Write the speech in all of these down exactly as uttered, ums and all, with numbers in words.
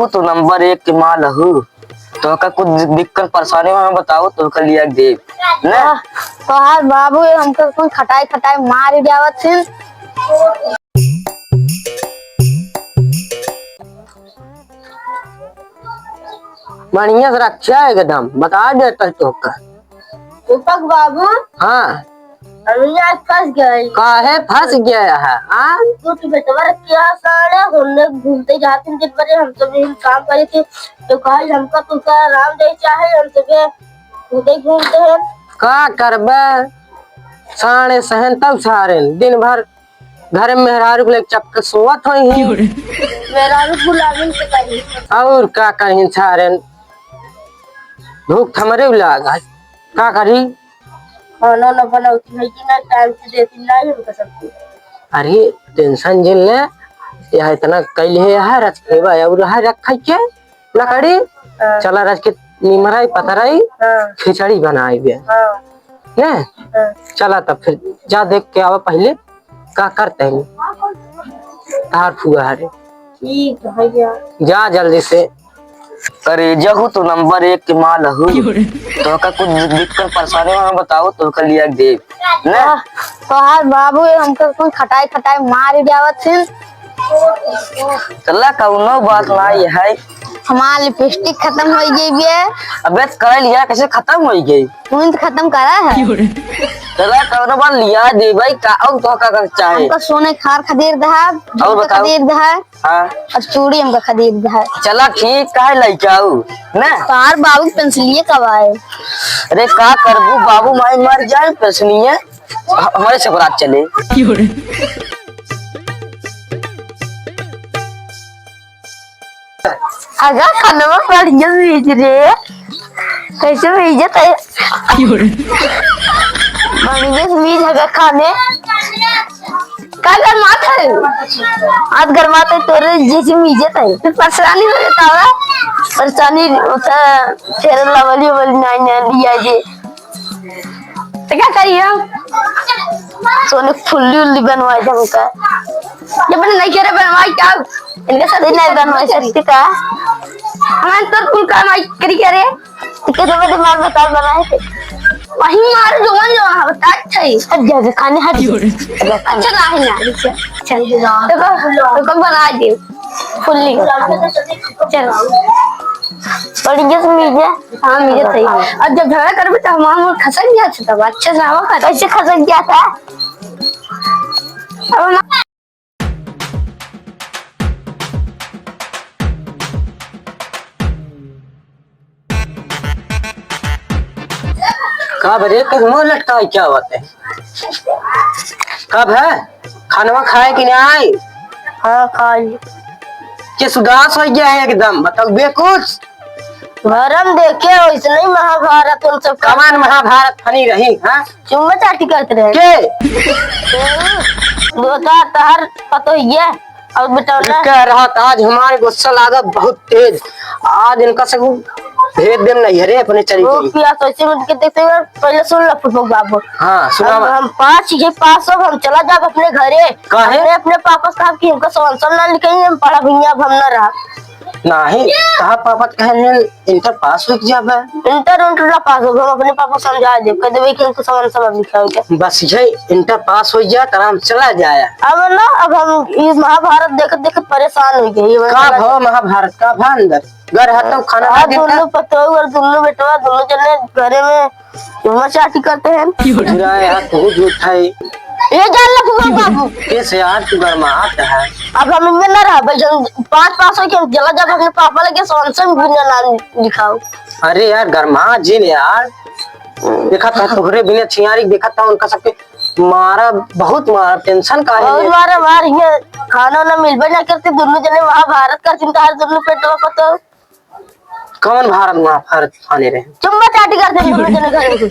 तू तो नंबर एक के माल हू। तोहका कुछ दिक्कत परेशानी में बताओ, तोहका लिया के देब। ना? तोहार बाबू हमका कुल खटाई खटाई मार जावत हैं। बढ़िया से रखिया एकदम, बता देता तोहका। दीपक बाबू। हाँ। हम यहाँ फंस गए। काहे फंस गया है, हाँ? तू तो बेटवा रख के आ साले, हमने घूमते जाते दिन भर, हम सब यही काम करे थे। तो कहा हमका तुमका आराम दे चाहे, हम सब घूमते घूमते हैं। का करबे? साले सहन तब सारे दिन भर घर में मेहरारू के लेके चपके सोवत होई हैं। मेहरारू गुलामी से करी। और का करी सारे, भूख हमरे लाग है, का करी? खाना ना बनावती है कि ना टाइम से देती ना ही हमका सब कुछ। अरे टेंशन जिन ले, यह इतना कैल है, यह रचेबा और यह रख के लकड़ी। हाँ। चला रच के निमराई पतराई, हाँ। खिचड़ी बनाई बे। हाँ। ने? हाँ। चला तब फिर जा देख के आवा पहले का करते हैं। तार फुआ हरे। ठीक है भैया। जा जल्दी से। अरे जहू तो नंबर एक के माल हू। तोहका कुछ दिक्कत परेशानी में बताओ, तोहका लिया के देब। ना? तोहार बाबू हमका कुल खटाई खटाई मार जावत हैं। चला कौनो बात नाई है। हमार लिपस्टिक खतम होइ गई बे। अबे तो करे लिया कैसे खतम होइ गई? तू ही तो खतम करा है। चला कौनो बात लिया देबे का, और तोहका का चाहे? हमका सोने खार खदेर दहा, और बताओ। खदेर दहा। हाँ। और चूड़ी हमका खरीद दे है। चला ठीक, काहे लइके आऊ, ना? तार बाबू के पेंसिलिए कब आए? अरे का करबू, बाबू माई मर जाए, पेंसिलिए ह-, हमारे से बरात चले। अगा खाना में बढ़िया चीज रे। कैसे भीजत है? बढ़िया से भीज हगा खाने। का गरमात है? हाथ गरमात है तोरे जैसे भीजत है। फिर परेशानी हो जाता है। परेशानी होता है, फेर लवली ववली नाई नाई लिया जे। तो क्या करिए हम? सोने फुल्ली उल्ली बनवाए थे हमका। ये बने नहीं करे बनवाई क्या? इनके साथ ही नहीं बनवाई सकती का? हमारे तो कुल काम आई करी करे। कितने बजे मार बता बनाए थे? वही मार जवन जवन है, बता थे। हट जा, जा, खाने हट जा। अच्छा, ना है ना, अच्छा। चल, तो को, तो को बना दे। फुल्ली। चल। पड़ी गया तो मिल गया। हाँ, मिल गया सही। और जब झगड़ा करबे तो हमारा मुंह खसक गया था तब। अच्छे से हवा खा। कैसे खसक गया था? अब हम का बरे, कब मुंह लटकाए क्या बात है? कब है? खानवा खाए कि नाई? हाँ, खाई। के सुदास हो गया है एकदम, बताओ बे कुछ। भरम देखे, वैसे नहीं महाभारत उन सब का। कमान महाभारत फनी रही, हाँ? चुम्मा चाटी करत रहे। के? दोता तहर पतो ही है। और बेटा ना। कह रहा था, आज हमारे गुस्सा लागा बहुत तेज। आज इनका सब भेद देम नहीं है रे अपने चरित्र वो में। पिया तो ऐसे मिनट के देखते हैं, पहले सुन लो फुटबॉल बाबू। हाँ, सुनावा। हम, हम पाँच के पास सब हम चला जाब अपने घरे। काहे? हमने अपने पापा साहब की हमका समझ सब ना लिखाई, हम पढ़ा भैया अब हम ना रहा। नाही, कहा पापा कहे हैं, इंटर पास हो जाबे। इंटर उंटर ना पास हो, हम अपने पापा समझा दे, कह देबे कि हमको समझ समझ लिखा हो गया। बस ये इंटर पास हो जा, आराम चला जाए। अब ना, अब हम इस महाभारत देखत देखत परेशान हो गए। ये का वाला भव महाभारत का भा अंदर? घर हटो, खाना आज खा के दोनों पतोह और दोनों बेटवा, दोनों जने घरे में मचाटी करते हैं। बुरा है यार, तू झूठ है। ये जान लो फुआ बाबू। कैसे यार तू गरमात है? अब हम इनमें ना रह भाई, जब पाँच पास हो के हम चला जाब अपने पापा लगे, सोन से भी ना नाम लिखाओ। अरे यार, गरमा जिन यार। देखा था तोहरे बिना छियारी, देखा था उनका सबके मारा, बहुत मारा, टेंशन का है बहुत ये? मारा मार, ये खाना ना मिलबे ना करते, दोनों जने महाभारत करते, तार दोनों पेटवा को तो। कौन भारत महाभारत खाने रहे? चुम्मा चाटी करते हैं दोनों जने घर में।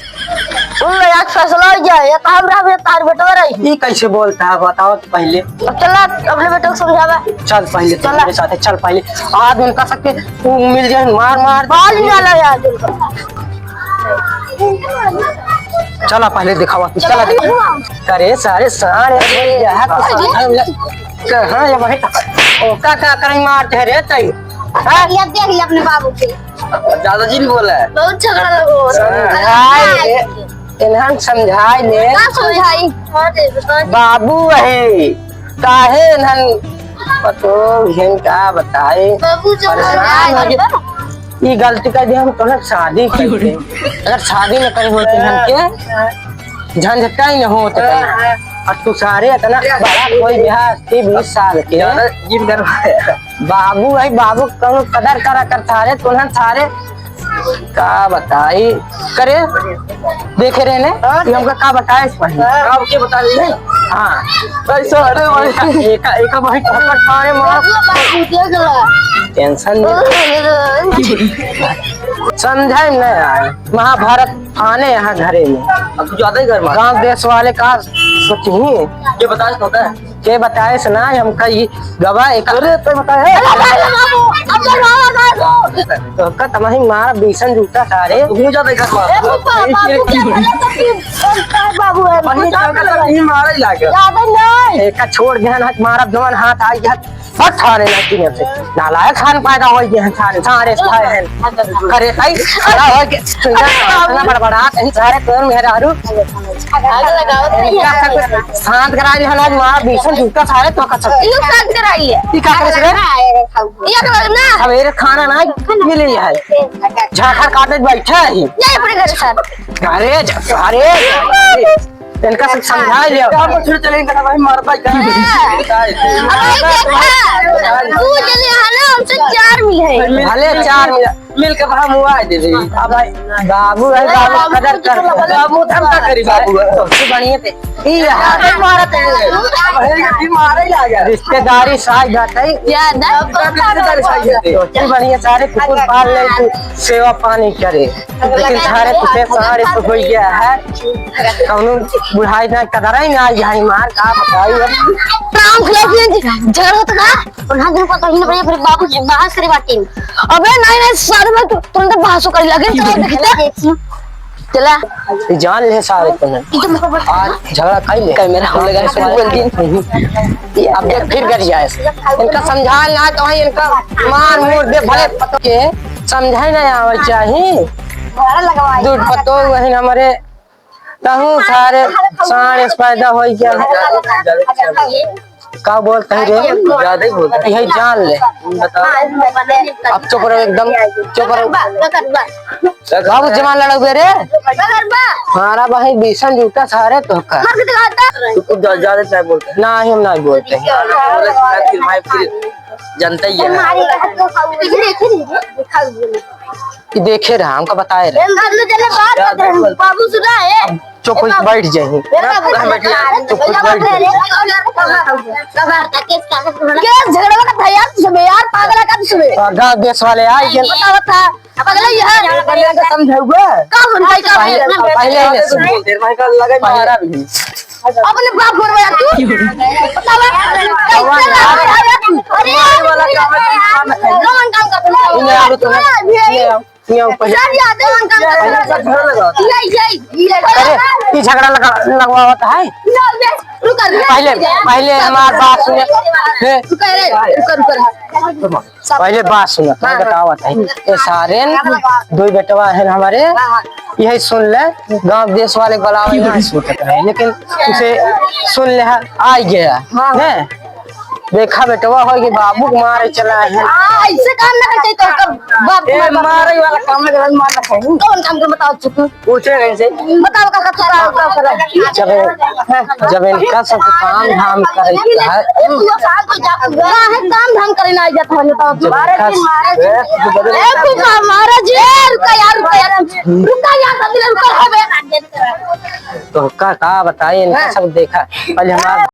सुन लो, आज फैसला हो जाए, या तो हम रहा, या तार बेटवा रही। ये कैसे बोलता है, बताओ तो पहले। अब चला, अपने बेटों को समझावा। चल पहले, तू चला। मेरे साथ है, चल पहले। आज उनका सबके तू मिल जाए, मार, मार। बाल निकाला यार उनका। चला पहले दिखावा, चला चला। दिखावा। अरे सारे सारे, अरे यार, कहाँ ये भाई? ओ, का, का करें, मारते हैं रे तई। हाँ? ये देख ले अपने बाबू के। ज्यादा जिन बोला है। बहुत झगड़ा लगो। समझाई ले, इन्हन समझाई ले। का समझाई? बाबू है, काहे इन्हन पतो हिन का बताई? बाबू जो परेशान हो गए। ई गलती कर दी, हम तोहर शादी करते। अगर शादी न करे होते इन्हन के, झंझटा ही न होत कहीं। और तू सारे इतना बड़ा कोई बिहार के बीस साल के। ज्यादा जिन करवाया। बाबू भाई, बाबू कौनो कदर करा कर सारे, तोहन सारे का बताई करे, देखे रहे ने, हाँ। कि हमका का बताए इस पहले। हाँ। का के बता रही है? हाँ। भाई, सो, अरे भाई। एका, एका, एका भाई, ठोकर खाने मार। बाबू, बाबू, देख ला। टेंशन नहीं। समझाई नहीं आए। महाभारत आने यहाँ घरे में। अब तू ज्यादा ही घर में। गाँव देश वाले का सोची। ये बताए तो होता है। के बताए से ना, हमका ई गवा एक अरे तो बताए। अरे, अरे, बाबू, अब तो मारा था तो। तो का तमाही मारा बीसन जूता सारे। तू जा देखा ए, बाबू। बाबू, बाबू, क्या करे तो तू? बाबू है, बाबू, बाबू, क्या करे? ये मारा ही लागे। ज्यादा नहीं। एका छोड़ ध्यान हाथ मारा, जवान हाथ आई हाथ। बस सारे ना दुनिया से। नालायक खान पैदा हो गए हैं सारे, सारे, सारे हैं। अरे भाई, खड़ा हो के, इतना बड़बड़ात हैं सारे तोर मेहरारू। आग लगाओ तो ये इनका सब कुछ शांत करा लिया ना, मारा बीसन जूता सारे तो का सब। यू शांत कराइए। ई का करे रे? ये करो ना। अब ये खाना ना मिले है। झाखर काटे बैठा है। ये अपने घर सर। अरे, अरे, इनका सब समझा लिया। क्या कुछ चले इनका भाई मार भाई का। अब ये देखा, तू चले है ना, हमसे चार मिले। भले चार मिले। मिल के भाई मुआ दे दे। अब भाई बाबू है, बाबू कदर कर। बाबू हम का करी बाबू है। सबसे बढ़िया थे। ई है। मारत है। भाई ये मारे ही आ गया। रिश्तेदारी साथ जाते ही। याद है? रिश्तेदारी साथ जाते। सबसे बढ़िया सारे कुकुर पाल ले तू सेवा पानी करे। लेकिन सारे कुत्ते सारे तो हो गया है। कौनो बुढ़ाई ना कदर ही ना आई है मार का बताई अब। नाम खिला दिए जी, झगड़ा तो का? उन्हें दिन पता ही ना पड़े, फिर बाबू जी बहस करे बाटे। अबे नहीं, नहीं, सारे में तु-, तुरंत बहसो करे लगे, तो देखते। चला। ये जान ले सारे को ना। ये तो मेरे को बता। आज झगड़ा कर ले। कैमरा हम लगा के बोल दी। अब देख फिर गिर जाए। इनका समझा ना तो है, इनका मार मोर दे भले पतो के समझाई ना आवे चाही। दूध पतो वही हमारे तहूँ सारे साढ़े पैदा होई क्या? का बोलत है रे? ज्यादा ही बोलत है। यही जान ले। बताओ। अब चुप रहो, एकदम चुप रहो। बाबू जवान लड़ोगे रे। हमारा भाई बीसन जूता सारे तो का। तू कुछ ज्या-, ज्यादा नहीं बोलते। ना ही हम ना बोलते हैं। बोले तो फिर भाई फिर जनता ही है। ये देखे रहा, हमका बताए रहे। बाबू सुना है। चुप हो बैठ जाइए। चुप हो बैठ जाइए। केस झगड़ा का था यार, तुझे यार, पागल है का तुझे? और गाँव देश वाले आए, ये बताओ था। पागल है यार। समझाऊंगा। का समझाई का? पहले, पहले ही नहीं सुनो। देर में का लगा मारा भी। अपने बाप घर में तू। बतावा। कैसे बाप घर में तू? अरे, मारे वाला काम है, तुम काम है। कौन काम करता है? इन्हें आओ तो। इन्हें आओ, इन्हें आओ पहले। सर, ये आते हैं, काम करता है। पहले सब झगड़ा लगा। ये, ये, ये। अरे, ये झगड़ा लगा, लगवावत है। ना, ये, रुका, रुका। पहले, पहले हमार बात सुने। हे। रुका रे, रुका, रुका, रुका। पहले बात सुन, मैं हाँ, हाँ। बतावत है। ये सारेन दुई बेटवा है हमारे, हाँ, हाँ। यही सुन ले, गाँव देश वाले बुलावे यहाँ सूतत रहे, लेकिन उसे सुन ले, आ गया, हाँ। हैं? देखा बेटवा हो कि बाबू को मारे चला है। हाँ, ऐसे काम ना करते तो कब बाप ए, मार-, मारे वाला काम है, मार रखा है। कौन काम को बताओ चुप? पूछे कैसे? बताओ, का, का, का, का, का, का? जब, जब इनका सब काम धाम करे के है। तू साल को जा, काहे काम धाम करे ना जात है, बताओ। जब इनका ए, फूफा, मारा जी, ए, रुका यार, रुका यार, रुका यार, रुका, रुका, रुका, रुका। तो का, का बताई, इनका सब देखा। पहले हमारा